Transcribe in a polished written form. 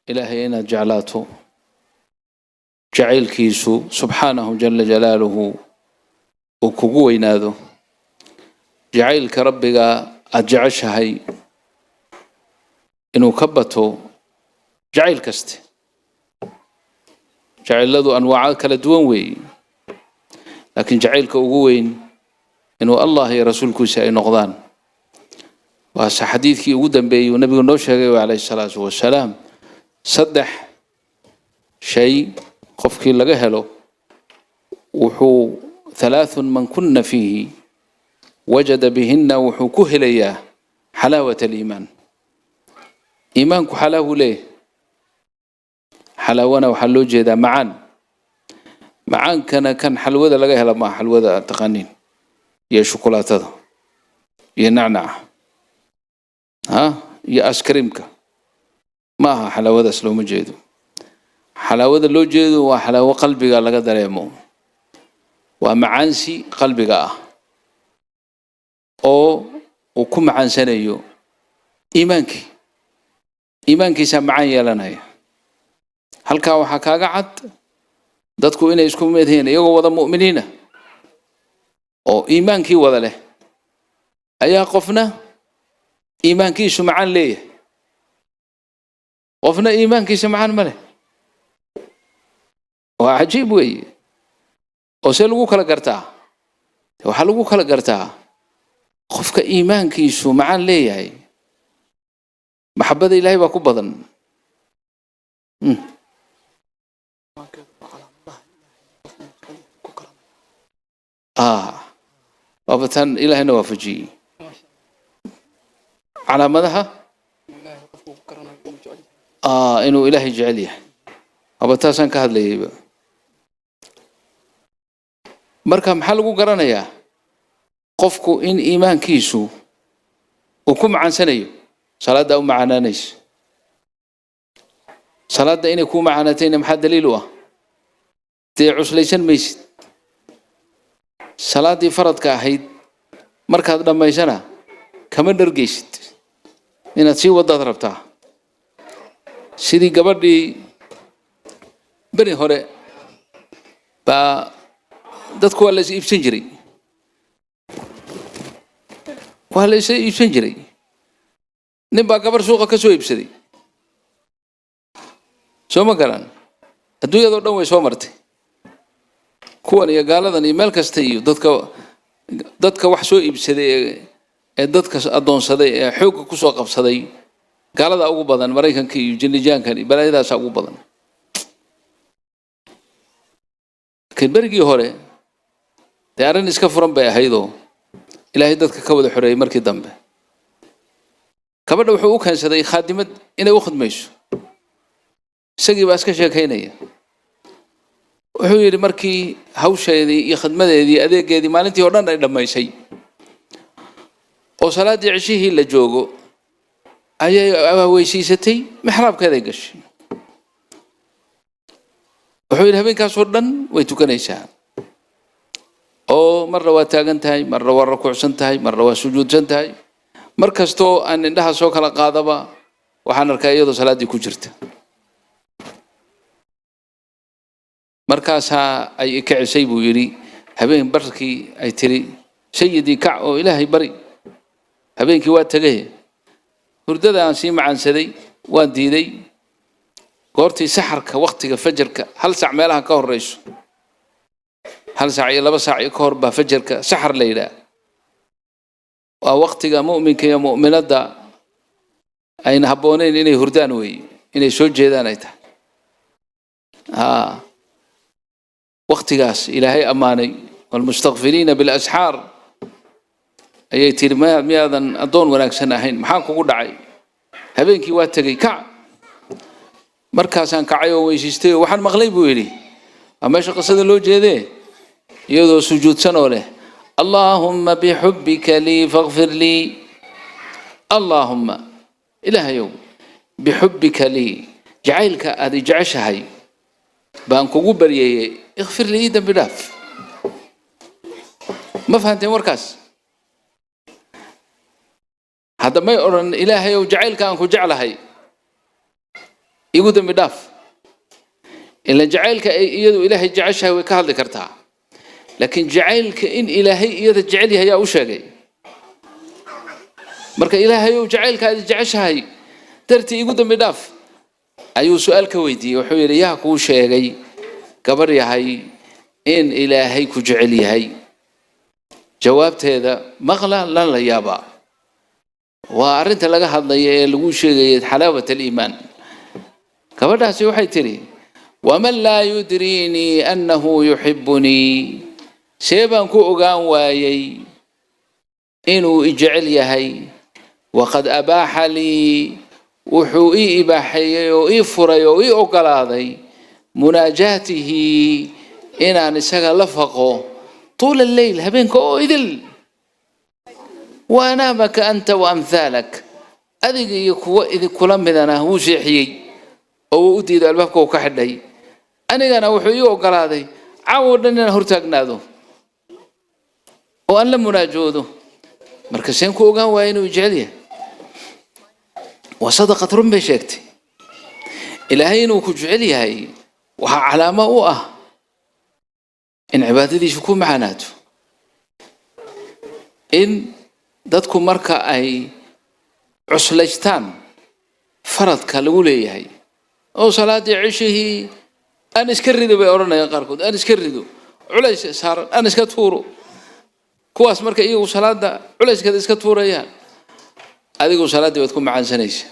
Ilaahay inaad jeclaato, jacaylkiisu subxaanahu jala jalaaluhu uu kugu weynaado, jacaylka Rabbiga aada jeceshahay inuu ka bato jacayl kaste. Jacayladu anwaaca kala duwan weeye, laakiin jacaylka ugu weyn inuu Allah iyo rasuulkiisa ay noqdaan. Waase xadiidkii ugu dambeeyey uu Nabigu noo sheegay, calayhi salaatu wasalaam, saddex shay qofkii laga helo wuxuu, thalaathun man kuna fiihi wajada bihina, wuxuu ku helayaa xalaawat aliimaan. Iimaanku xalaawuu leeyahay. Xalaawana waxaa loo jeedaa macaan. Macaankana kan xalwada laga hela maaha, xalwada aad taqaaniin iyo shukulaatada iyo nacnaca ha iyo askrimka ma aha. Xalaawadaas looma jeedo. Xalaawada loo jeedo waa xalaawo qalbiga laga dareemo, waa macaansi qalbiga ah oo uu ku macaansanayo iimaankii, iimaankiisaa macaan yeelanaya. Halkaa waxaa kaaga cad dadku inay isku mid yihiin, iyagoo wada mu'miniina oo iimaankii wada leh ayaa qofna iimaankiisu macaan leeyahay, qofna iimaankiisa macaan ma leh. Waa cajiib weeye. Oo see lagu kala gartaa? Waxaa lagu kala gartaa qofka iimaankiisu macaan leeyahay maxabada Ilaahay baa ku badan. Waaba tan Ilaahayna waafajiyey calaamadaha inuu Ilaahay jecel yahay. Waaba taasaan ka hadlayayba. Marka maxaa lagu garanayaa qofku in iimaankiisu uu ku macaansanayo? Salaadda u macaanaanaysa. Salaadda inay kuu macaanaatayna maxaa daliil u ah? Dee cuslaysan maysid salaaddii faradka ahayd. Markaad dhammaysana kama dhargaysid, inaad sii wadaad rabtaa. Sidii gabadhii beri hore baa dadku waa la is iibsan jiray, waa la isa iibsan jiray. Nin baa gabar suuqa ka soo iibsaday, soo ma garan? Adduunyadoo dhan way soo martay, kuwan iyo gaaladan iyo meel kasta iyo dadka wax soo iibsaday ee dadka addoonsaday ee xoogga kusoo qabsaday, gaalada ugu badan, Maraykanka iyo jinijaankan iyo balaayadaasa ugu badan. Laakiin berigii hore dee arrin iska furan bay ahaydoo Ilaahay dadka ka wada xoreeyey markii dambe. Gabadha wuxuu u keensaday khaadimad inay u khidmayso. Isagii baa iska sheekaynaya. Wuxuu yidhi, markii hawsheedii iyo khidmadeedii, adeegeedii maalintii oo dhan ay dhammaysay oo salaaddii ceshihii la joogo, ayay weysiisatay, mixraabkeeday gashay. Wuxuu yidhi, habeenkaasoo dhan way tukanaysaa oo marna waa taagan tahay, marna waa rukuucsan tahay, marna waa sujuudsan tahay. Mar kastoo aan indhaha soo kala qaadaba, waxaan arkaa iyadoo salaaddii ku jirta. Markaasaa ay ikicisay, buu yidhi, habeen barkii ay tiri, "Sayidii, kac oo Ilaahay bari." Habeenkii waa tegay, hurdada aan sii macaansaday waan diiday. Goortii saxarka, waktiga fajarka hal sac meelaha ka horeyso, hal saac iyo 2 saac iyo ka hor baa fajarka saxar la yidhaah. Waa waktiga mu'minka iyo mu'minadda ayna habbooneyn inay hurdaan weeye, inay soo jeedaan ay tahay. Ha, waktigaas Ilaahay ammaanay, walmustakfiriina bilasxaar, ayay tiri, "Miyaadan addoon wanaagsan ahayn? Maxaa kugu dhacay? Habeenkii waa tegey, kac." Markaasaan kacay oo weysiistay oo waxaan maqlay, buu yidhi, waa meesha qisada loo jeedee, iyadoo sujuudsan oo leh, "Allaahumma bixubbika lii fakfir lii. Allaahumma, Ilaahayow, bixubbika lii, jacaylka aad i jeceshahay baan kugu baryeeyey, ikfir lii, ii dambi dhaaf." Ma fahanteen warkaas? Hadda may odhan, "Ilaahayow, jacaylka aan ku jeclahay." Igu dambi dhaaf. Ila jacaylka ay iyadu Ilaahay jeceshahay way ka hadli kartaa, laakiin jacaylka in Ilaahay iyada jecel yahay ayaa u sheegay. Marka Ilaahay uu jacaylkaadi jeceshahay dartii igu dambi dhaaf ayuu su-aal ka weydiiyey. Wuxuu yidhi, yaa kuu sheegay, gabar yahay, in Ilaahay ku jecel yahay? Jawaabteeda maqla lan la yaabaa. Waa arrinta laga hadlaya ee lagu sheegayay xalaawat aliimaan. Gabadhaasi waxay tidhi, waman laa yudriinii annahu yuxibunii, see baan ku ogaan waayey inuu i jecel yahay? Waqad abaaxa lii, wuxuu ii ibaaxeeyey oo ii furay oo ii ogolaaday, munaajaatihi, inaan isaga la faqo, tuula leyl, habeenka oo idil, wa anaamaka anta wa amhaalak, adiga iyo kuwa idinkula midana wuu seexiyey oo wuu u diiday, albaabka uu ka xidhay. Anigana wuxuu ii ogolaaday caawo dhan inaan hortaagnaado oo aan la munaajoodo. Marka seen ku ogaan waaya inuu jecel yahay? Waa sadaqad, run bay sheegtay. Ilaahay inuu ku jecel yahay waxaa calaamo u ah in cibaadadiisu ku macaanaato, in dadku marka ay cuslaystaan faradka lagu leeyahay oo salaadii cishihii aan iska rido bay odhanayaan qaarkood, aan iska rido culays saaran, aan iska tuuro. Kuwaas marka iyagu salaada culayskeeda iska tuurayaan, adigu salaaddii baad ku macaansanaysa.